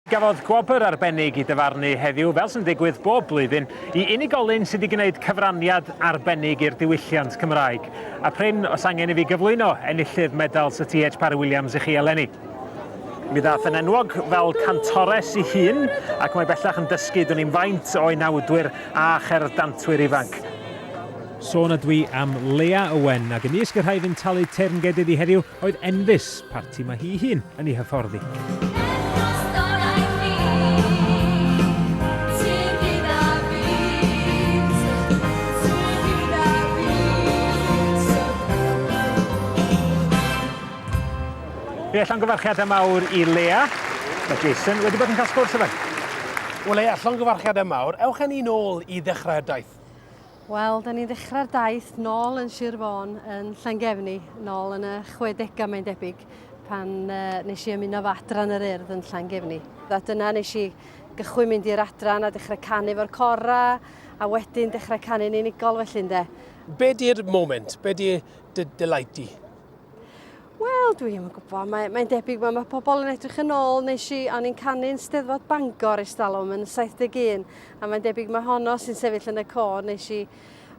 Gafodd gwobr arbennig i dyfarnu heddiw, fel sy'n digwydd bob blwyddyn, i unigolyn sydd wedi gwneud cyfraniad arbennig i'r diwylliant Cymraeg. A prin os angen i fi gyflwyno enillydd medal Sir T.H. Parry Williams i chi eleni. Mi ddaeth yn enwog fel cantores i hun, ac mae bellach yn dysgu dwn i'm faint o unawdwyr a cherddantwyr ifanc. Sôn ydw i am Leah Owen, ac ymysg y rhai fu'n talu teyrnged iddi heddiw oedd Enfys, parti mae hi hun yn ei hyfforddi. Ie, llongyfarchiadau mawr i Lea. Mae Jason wedi bod yn cael sgwrs efo. Wel Lea, llongyfarchiadau mawr. Ewch â ni nôl i ddechrau'r daith. Wel, da ni'n ddechrau'r daith nôl yn Sir Fôn, yn Llangefni, nôl yn y 60au mae'n debyg, pan uh, nes i ymuno fo adran yr Urdd yn Llangefni. A dyna nes i gychwyn mynd i'r adran a dechrau canu efo'r cora, a wedyn dechrau canu'n unigol felly ynde. Be di'r moment? Be di dy delight di? Wel, dwi ddim yn gwybod. Mae, mae'n debyg mae, mae pobl yn edrych yn ôl. Nes i, o'n i'n canu'n Steddfod Bangor estalwm yn 71, a mae'n debyg mae honno sy'n sefyll yn y co. Nes i,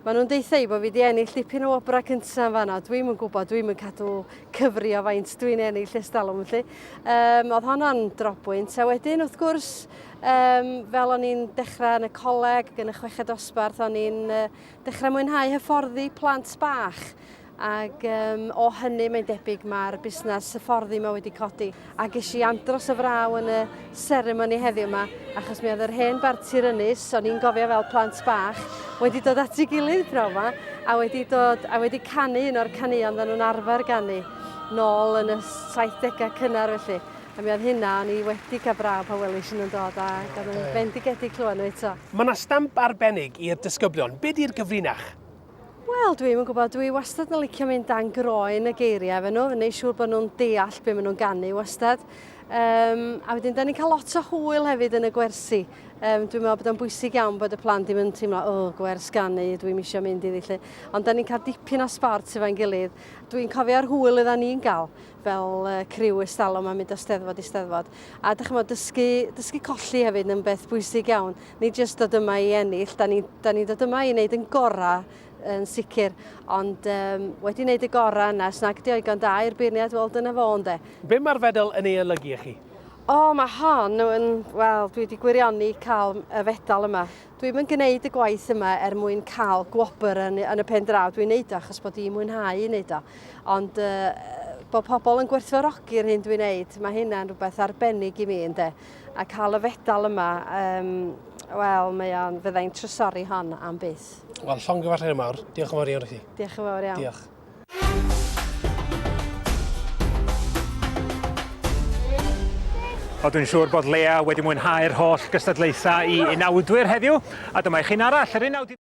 maen nhw'n deutha i bod fi wedi ennill dipyn o wobrau cyntaf yn fanno. Dwi'm yn gwybod, dwi'm yn cadw cyfri o faint dwi'n ennill estalwm felly. Um, oedd honno'n drobwynt. A wedyn, wrth gwrs, um, fel o'n i'n dechrau yn y coleg, yn y chweched dosbarth, o'n i'n uh, dechrau mwynhau hyfforddi plant bach. Ac um, o hynny mae'n debyg mae'r busnes hyfforddi yma wedi codi. A ges i andros o fraw yn y seremoni heddiw yma, achos mi oedd yr hen barti'r ynys, o'n i'n gofio fel plant bach, wedi dod at ei gilydd pnawn yma, a wedi dod a wedi canu un o'r caneuon dda nhw'n arfer ganu nôl yn y 70au cynnar felly. A mi oedd hynna, o'n i wedi cael braw pan welis i nhw'n dod a oedd yn bendigedig clywed nhw eto. Mae yna stamp arbennig i'r disgyblion. Be di'r gyfrinach? Wel, dwi'm yn gwybod. Dwi wastad yn licio mynd dan groen y geiriau efo nhw, wneud siŵr bod nhw'n deall be maen nhw'n ganu wastad. Um, a wedyn, da ni'n cael lot o hwyl hefyd yn y gwersi. Um, dwi'n meddwl bod o'n bwysig iawn bod y plant ddim yn teimlo, o, oh, gwers ganu, dwi'm eisiau mynd iddi lle. Ond da ni'n cael dipyn o sbort efo'n gilydd. Dwi'n cofio'r hwyl oedden ni'n gael fel uh, criw estalwm a mynd o steddfod i steddfod. A dych chi'n dysgu, dysgu colli hefyd yn beth bwysig iawn. Nid jyst dod yma i ennill, da ni'n da ni dod yma i wneud yn gorau yn sicr, ond um, wedi wneud y gorau yna, os nag ydi o igon da i'r beirniad, wel dyna fo ynde. Be mae'r fedal yn ei olygu i chi? O, mae hon yn, wel, dwi wedi gwirioni cael y fedal yma. Dwi'm yn gwneud y gwaith yma er mwyn cael gwobr yn, yn y pen draw. Dwi'n neud o achos bod i'n mwynhau i wneud o. Ond uh, bod pobl yn gwerthfawrogi'r hyn dwi'n neud, mae hynna'n rhywbeth arbennig i mi, ynde. A cael y fedal yma, um, wel, mae o'n, fyddai'n trysori hon am byth. Wel, llongyfarchiadau mawr. Diolch yn fawr iawn i chi. Diolch yn fawr iawn. Diolch. Wel, dwi'n siŵr bod Lea wedi mwynhau'r holl gystadlaethau i unawdwyr heddiw, a dyma i chi'n arall, yr unawd i...